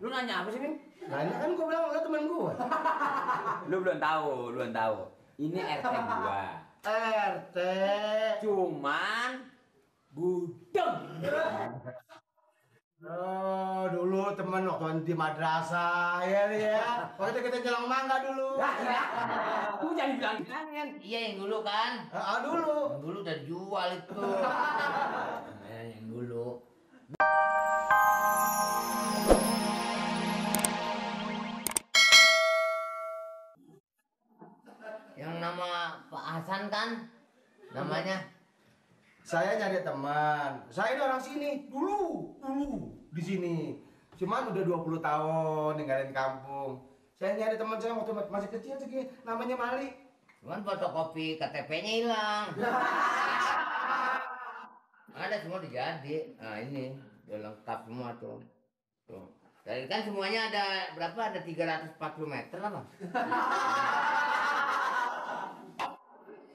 Lu nanya apa sih, Bing? Nanya kan gua bilang lu temen gua. Lu belum tahu. Ini RT gua. RT. Cuman gudeg. Oh, dulu temen waktu di madrasah ya. Waktu kita jalan mangga dulu. Lu jangan bilang jangan. Iya yang dulu kan? Dulu. Yang dulu udah jual itu. Yang dulu. Yang nama Pak Hasan kan? Namanya? Saya nyari teman. Saya ini orang sini. Dulu di sini. Cuman udah 20 tahun ninggalin kampung. Saya nyari teman saya waktu masih kecil segini. Namanya Mali. Cuman fotokopi KTP-nya hilang. Ada semua dijadi. Nah ini udah lengkap semua tuh. Tuh. Dari kan semuanya ada berapa? Ada 340 meter apa?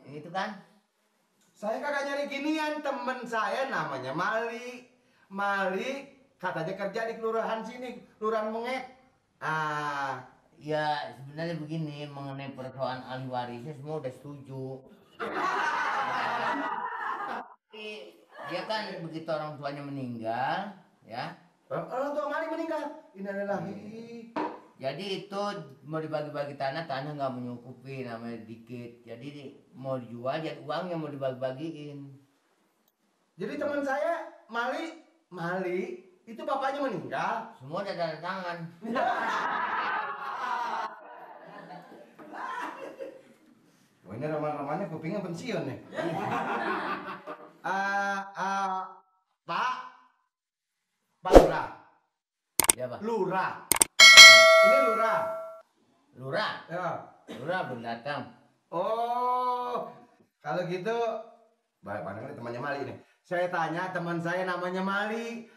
Ini tuh kan? Saya kagak nyari ginian. Temen saya namanya Mali. Mali katanya kerja di kelurahan sini, kelurahan Menget. Ya sebenarnya begini, mengenai persoalan ahli warisnya semua udah setuju. Tapi dia kan begitu orang tuanya meninggal, ya. Orang tua Mali meninggal. Innalillahi. Jadi itu mau dibagi-bagi tanah nggak menyukupi, namanya dikit. Jadi mau dijual, jadi uangnya mau dibagi-bagiin. Jadi teman saya Mali itu bapaknya meninggal. Semua udah tanda tangan. Wah, ini roman-romannya kupingnya pensiun nih. Pak Lurah. Ya Pak. Lurah. Ini Lurah. Lurah. Ya. Lurah belum datang. Oh, kalau gitu, mana ini temannya Mali nih. Saya tanya teman saya namanya Mali.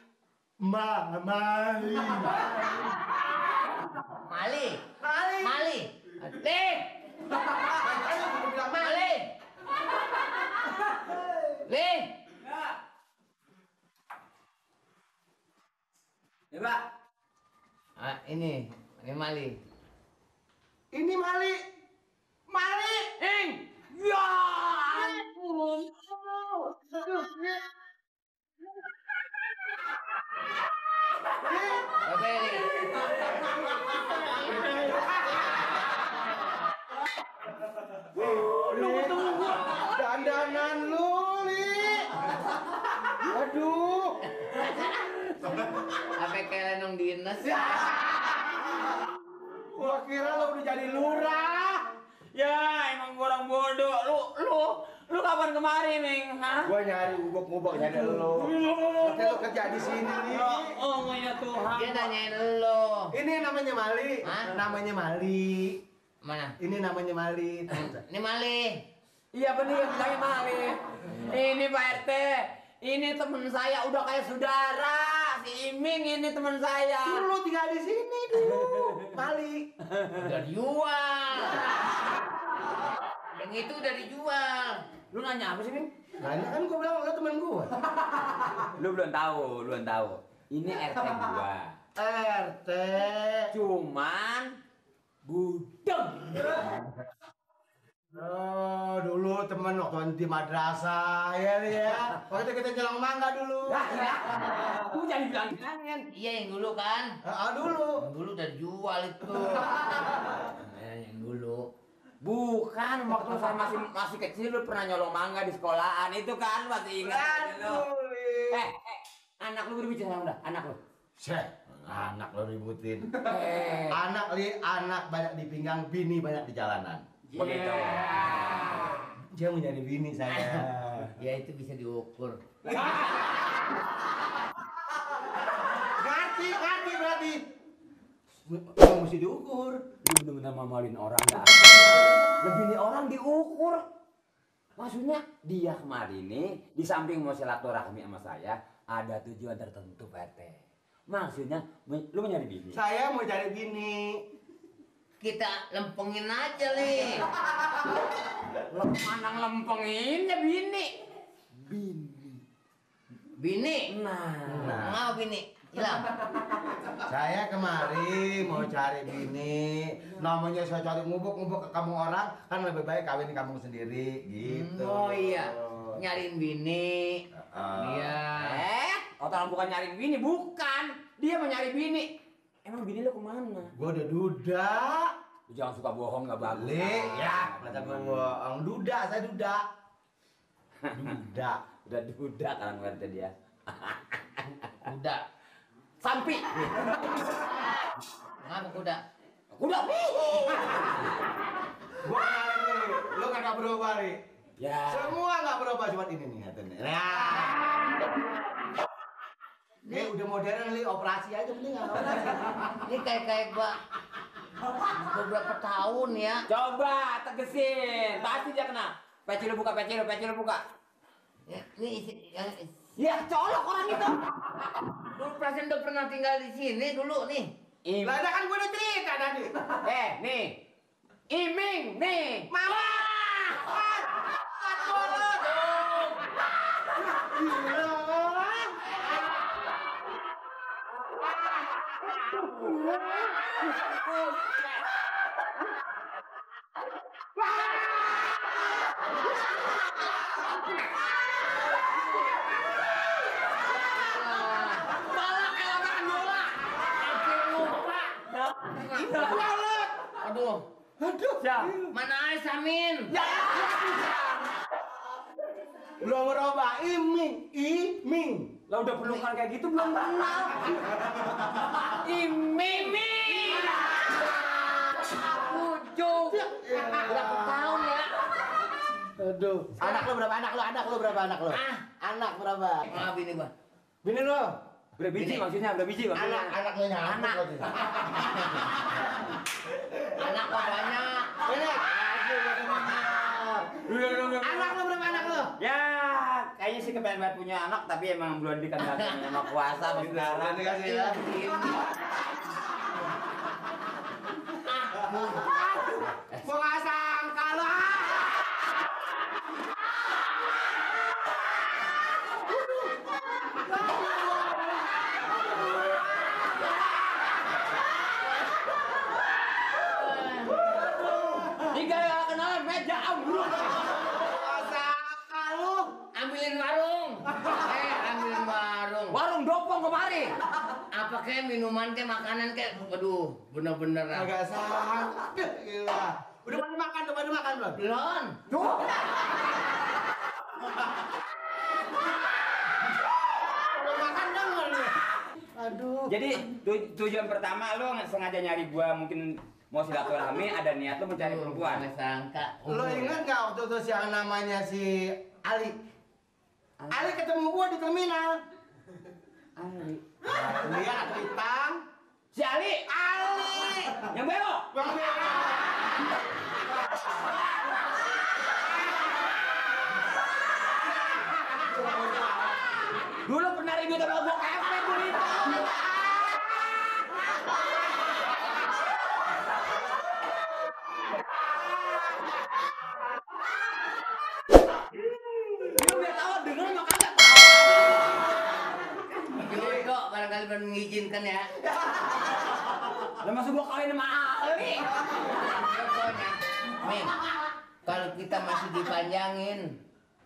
Mali. Mali. Mali. Lin. Mali. Lin. Ya, Pak. Ini Mali. Ini Mali. Mali. Ya ampun. Lu ketemu gua. Dandanan lu, Li. Aduh. Apa kayak lenong dinas? Gua kira lu udah jadi lurah. Ya emang gua orang bodoh. Lu kapan kemari, Ning? Hah? Gua nyari ubok-ubok nyari lu. Oke, lu kerja di sini, Li. Oh ya Tuhan. Dia nanyain lo. Ini namanya Mali. Hah? Namanya Mali. Mana? Ini namanya Mali. Ini Mali. Iya bener, bilangnya Mali. Ini Pak RT. Ini temen saya udah kayak saudara. Si Iming ini temen saya. Dulu tinggal di sini dulu. Mali. Udah dijual. Yang itu udah dijual. Lu nanya apa sih, Bing? Nanya kan gua bilang lu temen gua. Lu belum tahu. Ini RT gua. RT. Cuman gudeg. Oh, dulu temen waktu di madrasah ya. Waktu kita jalan mangga dulu. Lu jangan bilang jangan. Iya yang dulu kan? Dulu. Yang dulu udah dijual itu. Yang dulu. Bukan, waktu saya masih kecil lu pernah nyolong mangga di sekolahan itu kan, masih ingat lu. Anak lu berbicara udah, anak lu. Anak lo ributin. Anak banyak di pinggang, bini banyak di jalanan. Begitu. Dia mau nyari bini saya. Ya itu bisa diukur. Ngerti berarti. Mesti diukur. Lu bener-bener mamalin orang dah. Lebih nih orang diukur. Maksudnya dia kemarin nih di samping mau silaturahmi sama saya ada tujuan tertentu Pak RT. Maksudnya lu mau nyari bini? Saya mau cari bini. Kita lempengin aja nih. Mana ngelempenginnya bini? Bini. Nah. Mau bini. Hilang. Saya kemari mau cari bini. Namanya saya cari ngubuk-ngubuk ke kampung orang, kan lebih baik kawin di kampung sendiri gitu. Oh iya, nyariin bini. Iya. Orang bukan nyari bini, bukan. Dia mau nyari bini. Emang bini lu kemana? Gua udah duda. Lu jangan suka bohong, nggak bagus. Le, ya, masa gua bohong. Duda, saya duda. Duda. Udah duda kan ngerti dia. Kuda. Sampi. Ngapa kuda? Udah. Gua kenalin nih, lu kagak berubah nih. Ya. Semua nggak berubah, cuma ini nih. Nah. Nih udah modern nih, operasi aja mending nggak operasi. Ini kayak gua beberapa tahun ya. Coba tegesin. Pasti dia kena. Peci lu buka, peci lu buka. Ya, ini yang Ya, colok orang itu. dulu perasaan udah pernah tinggal di sini dulu nih. Lah ada kan gua udah cerita tadi. Nih. Iming, nih. Mama. Aduh, Siap. mana air Samin? Belum berubah, iming. Lah udah pelukan kayak gitu belum kenal. Iming. Pucuk. Berapa tahun ya? Aduh. Anak lu berapa? Anak lu berapa? Ah. Anak berapa? Maaf ini gua. Bini lu? Berapa biji maksudnya? Anak lu nyamuk. Anak. Anak kok banyak. Ini. Anak lu berapa anak lu? Ya, kayaknya sih kepengen banget punya anak, tapi emang belum dikendalikan sama kuasa sama sekarang. Dikasih ya. Gua nggak sangka lu. Tiga yang kenalan meja ambruk. Nggak sangka lu. Ambilin warung. Ambilin warung. Warung dopong kemari. Apa kayak minuman kayak makanan kayak waduh, bener-bener. Nggak sangka. Gila. Udah pada makan belum? Belum. Tuh. Udah makan denger lu. Aduh. Jadi tujuan pertama lo sengaja nyari gua mungkin mau silaturahmi, ada niat lo mencari perempuan. Nggak sangka. Lo ingat nggak waktu itu yang namanya si Ali? Ali ketemu gua di terminal. Ali. Ali anak hitam. Si Ali. Yang belok. Bang Dulu pernah ribut sama gua kepe gua itu. Lu biar tahu denger mah kagak tahu. Jodoh barangkali belum mengizinkan ya. Lah masuk gua kawin sama Ali. Pokoknya, Min, kalau kita masih dipanjangin,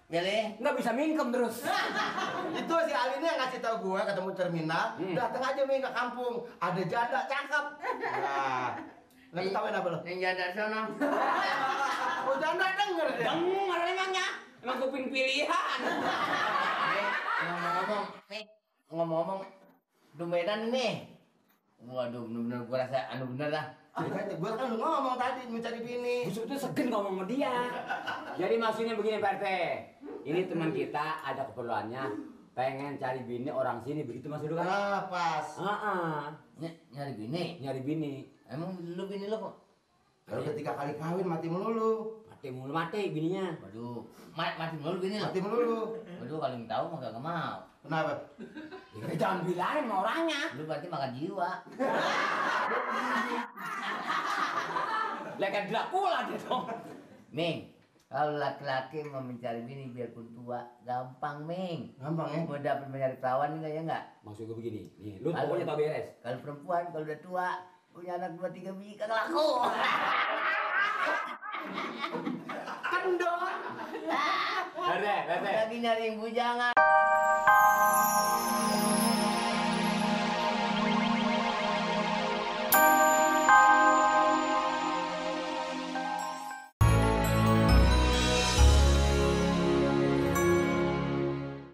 ya Le? Nggak bisa mingkem terus. itu si Ali ini yang ngasih tahu gua ketemu terminal. Datang aja Mi ke kampung. Ada janda cakep. Nah, lagi tawain apa lo? Yang janda sono. Oh janda denger dia. Dengar emangnya. Emang kuping pilihan. Ngomong-ngomong, domenan nih. Waduh, bener-bener gua rasa bener dah. Gue kan lu ngomong tadi mencari bini. Gua sebetulnya segen ngomong sama dia. Jadi maksudnya begini Pak RT. Ini teman kita ada keperluannya. Pengen cari bini orang sini, begitu maksud lu kan? Ah, pas. Nyari bini. Nyari bini. Emang lu bini lu kok? Kalau udah 3 kali kawin mati melulu. Mati bininya. Waduh, mati mulu bini lu. Mati melulu. Waduh, kalau yang tahu mah gak mau. Kenapa? Ya, jangan bilangin sama orangnya. Lu berarti makan jiwa. Lah kan Dracula dia dong. Ming, Kalau laki-laki mau mencari bini biarpun tua, gampang, Ming. Gampang ya? Mau dapat mencari perawan enggak ya enggak? Maksud gue begini, nih, lu pokoknya tau beres. Kalau perempuan kalau udah tua, punya anak 2-3 biji kagak laku. Kendor. Bete. Lagi nyari yang bujangan.